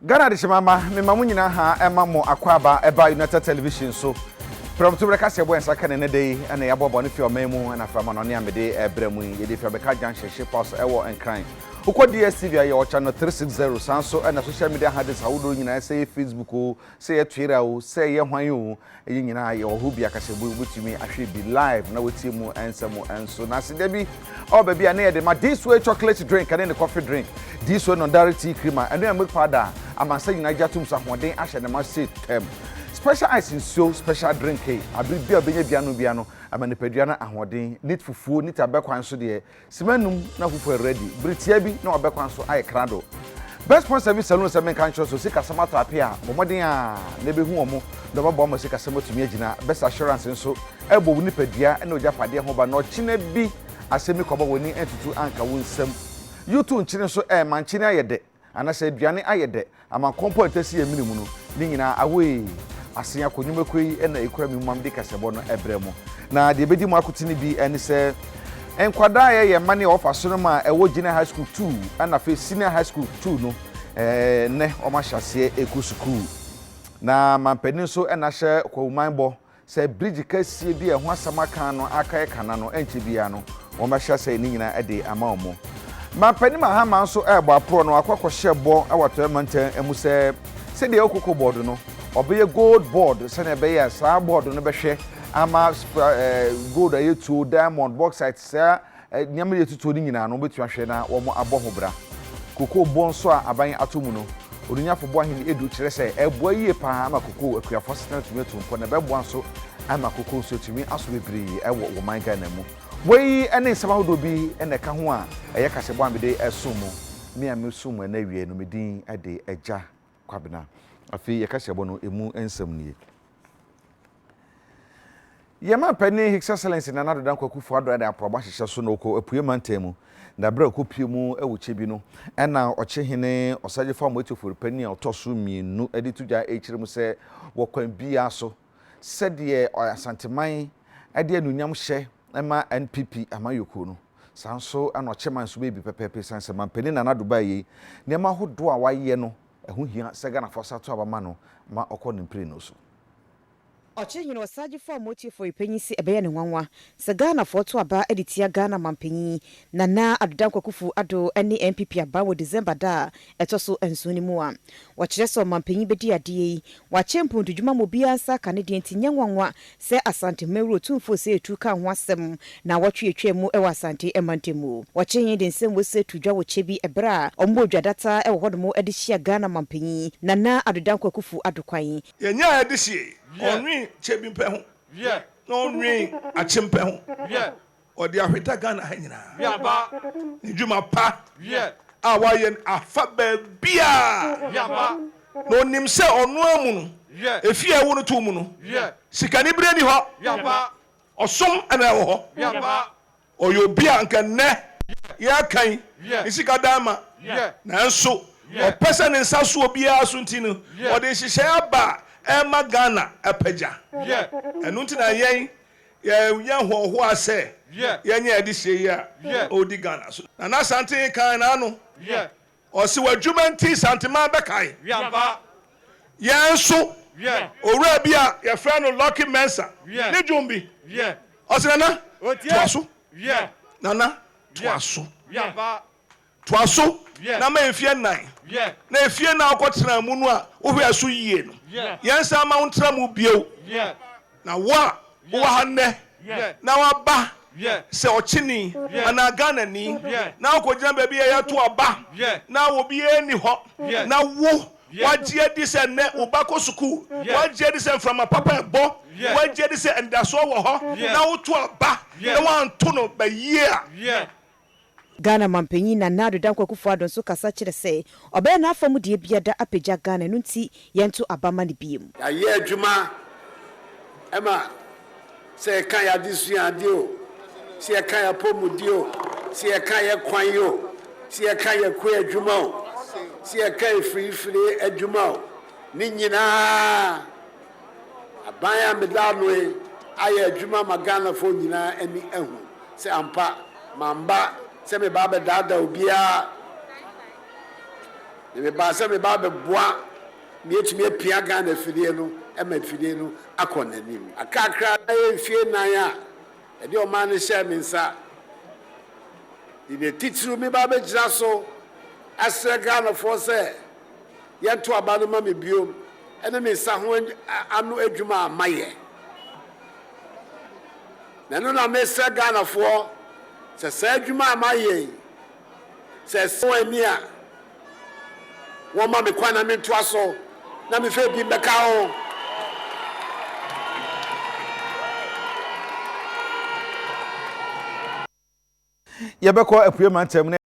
Ghana adehyema mma, mema mo nyinaa ha ɛma mo akwaaba ɛba United Television so. Prɛmto berɛ kaseɛbɔ yɛn nsa ka ne nnɛ da yi ɛna yɛaboaboa no fi ɔman mu ɛna afei amanɔne a mede ɛbrɛ mu yi. Yɛde fi abɛka Junction Ship House ɛwɔ Nkran. Wokɔ DSTV a yɛwɔ channel 360 saa nso ɛna social media handles ahodoɔ nyinaa sɛ ɛyɛ Facebook o, sɛ ɛyɛ Twitter o, sɛ ɛyɛ hwan o, Eyi nyinaa yɛwɔ hɔ bi akasɛbu wobɛtumi ahwɛ bi live na watie mu nsɛm nso. Na aseda bi ɔwɔ baabi a ne yɛde ma This Way chocolate drink ɛne ne coffee drink, This Way nondare tea cream a ɛno yɛ milk powder a amansa nyinaa gye atom sɛ ahoɔden ahyɛ ne ma sei tɛm. Special ice nsuo, special drink yi, abere bi a wobɛnya bi anom biara no ɛma nipadua no ahoɔden. Neat fufuo, neat abɛkwan nso deɛ Sima num na fufu ɛredi. Bere tiaa bi na wabɛ kwan so ayɛ krado. Best Point Service Saloon sɛ menka nkyerɛ so sikasɛm atɔ ape a, bɔ mmɔden a na ɛbɛhu wɔn na wɔbɛboa ma sikasɛm atumi agyina. Best Assurance nso ɛbɔ wo nipadua ne w'agyapadeɛ ho ban na ɔkyena bi asɛm bi kɔba w'ani antutu anka wo nsam. Yutu nkyene nso ɛma nkyene ayɛ dɛ. Anasɛ aduane ayɛ dɛ ama nkɔmpɔ a ɛtɛ si yɛn mene mu no, ne nyinaa awoe. Asen akɔ nnwumakuo yi na ɛkura me mu ma mede kasɛbɔ no brɛ mo. Na deɛ ɛbɛdi mu akotene bi ne sɛ, nkwadaa a ɛyɛ yɛn mma ne wɔfa sonom a ɛwɔ Junior High School 2 ɛna afei Senior High School 2 no, nnɛ wɔn ahyɛ aseɛ ɛkɔ sukuu. Na mampanin nso na ahyɛ Kwawuman bɔ Sɛ birigyi kɛseɛ bi a ɛho asɛm aka no akae kana no, ɛnkyɛ biara no, wɔbɛhyɛ asɛe ne nyinaa de ama wɔn. Mampanin Mahama nso rebɔ aporɔ na wakɔ akɔhyɛ bɔ wɔ Atɔeɛ Mantam mu sɛ, sɛdeɛ ɛwɔ Cocoa Board no, ɔbɛyɛ Gold Board sɛdeɛ ɛbɛyɛ a saa board no bɛhwɛ ama gold a yɛtuo, diamond, bauxite, saa Nneɛma a yɛtutuo no nyinaa no, wɔbɛtumi ahwɛ na wɔabɔ ho bra. Kokoo bɔ nso a aban ato mu no, Onunyafo Boahene Adu kyerɛ sɛ ɛboa yie pa ara ma kokoo akuafoɔ asetena atumi atu mpɔn na ɛbɛboa nso ama kokoo nso atumi aso bebree wɔ wɔ man Ghana mu. Wei ne nsɛm ahodoɔ bi na ɛka ho a ɛyɛ kaseɛbɔ a mede resom mo. Me a meresom mo ɛnnɛ awia yi no, me din de Agya Kwabena. Afei yɛ kaseɛbɔ no ɛmu nsɛm nie. Yɛn manpanin His Excellency Nana Addo Dankwa Akufo Addo de apoabo ahyehyɛ so na ɔkɔ Apue mantam mu. Na berɛ a ɔkɔpue mu wɔ Kyebi no, ɛna Ɔkyehene Ɔsagyefo Amoatu Ofori-Panin a ɔtɔ so mmienu de to dwa rekyerɛ mu sɛ wɔ kwan biara so sɛdeɛ Asanteman de anuonyam hyɛ ma NPP amanyɔkuo no, saa nso na Ɔkyeman nso bɛyɛ bi pɛpɛɛpɛ ɛsiane sɛ manpanin Nana Addo baeɛ yi, nneɛma ahodoɔ a wayɛ no, ɛho hia sɛ Ghanafoɔ sa to aba ma no ma ɔkɔ ne mprenu so. Ɔkyehene Ɔsagyefo a Motiefo repanyin se ɛbɛyɛ no nwanwa sɛ Ghanafoɔ to aba de tia Ghana manpanyin Nana Addo Dankwa Akuffo Addo ne NPP aba wɔ December da a ɛtɔ so nson no mu a wɔkyerɛ sɛ ɔmanpanyin bɛdi adeɛ yi. Wakyɛ mpuntudwuma ma obiara nsa aka ne deɛ nti nyɛ nwanwa sɛ Asante Mmawuro Otumfoɔ Osei Tutu kaa ho asɛm naawɔtwe a ɛtwaa mu wɔ Asante mantam mu. Ɔkyehene de nsɛm wei to dwa wɔ kyɛ bi ɛberɛ a wɔbɔɔ dwadata wɔ hɔnom de hyia Ghana manpanyin Nana Addo Dankwa Akuffo Addo kwan. Yɛnyaa adehye, ɔnwen kyebipɛ ho, na ɔnwen akyempɛ ho. Ɔde ahweta Ghana ha nyinaa. Ne dwuma pa a wayɛ no afa baabiara. Na ɔnim sɛ ɔno ara mu no, efie a ɛwo no too mu no, sikanibere nni hɔ. Ɔsom na ɛwɔ hɔ. Ɔyɛ obi a anka nnɛ yɛreka yi, ne sika dan ma. Nanso ɔpɛ sɛ ne nsa so obiara so nti no, ɔde nhyehyɛe aba a ɛrema Ghana apagya. Ɛno nti na yɛn yɛyɛ hoahoa sɛ yɛnyɛ adehyeɛ yi a ɔredi Ghana so. Nana Asante kan n'ano. Ɔse w'adwuma nti Santeman bɛkae yɛn nso. Owura bi a yɛfrɛ no Lucky Mensah ne dwom bi. Ɔse Nana toa so, Nana toa so, toa so na ma mfeɛ nnan na efie no a wokɔtenaa mu no a wohwɛɛ so yie no yɛnsan ma wo ntra mu bio. Na wo a wowɔ ha nnɛ na woaba sɛ ɔkyeni anaa Ghanani na wokɔgyina baabi a yɛto aba na obiara nni hɔ na wo woagye adi sɛ nnɛ wo ba kɔ sukuu, woagye adi sɛ mframa papa ɛbɔ, woagye adi sɛ anidasoɔ wɔ hɔ na woto aba na woanto no bayie a, Ghana manpanyin Nana Addo Dankwa Akufo Addo nso kasa kyerɛ sɛ ɔbɛyɛ n'afa mu deɛ biada apagya Ghana ɛno nti yɛnto aba ma no biom. Yɛayɛ adwuma ma sɛ yɛka yɛn adesua adeɛ o, sɛ yɛka yɛn apɔmuden o, sɛ yɛka yɛn kwan o, sɛ yɛka yɛn kua adwuma o, sɛ yɛka afirifiri adwuma o, ne nyinaa aban a meda ano yi ayɛ adwuma ma Ghanafoɔ nyinaa ani ahu. Sɛ ampa mamba sɛ mereba abɛdaadaa obiara. Na mebaa sɛ meba abɛboa ma yɛatumi apia Ghana afidie no ma afidie no akɔ n'anim. Akrakra ayɛ mfie nnan a yɛde ɔman no hyɛɛ me nsa. De nea titiriw meba abɛgyina so asrɛ Ghanafoɔ sɛ yɛnto aba no ma me biom ne me nsa ho ano adwuma a mayɛ. Na ɛno na mesrɛ Ghanafoɔ sɛ saa adwuma a mayɛ yi, sɛ ɛsɔ wɔn ani a, wɔmma me kwan na mentoa so na memfa ebi mmɛka ho. Yɛbɛkɔ Apue Mantam ne.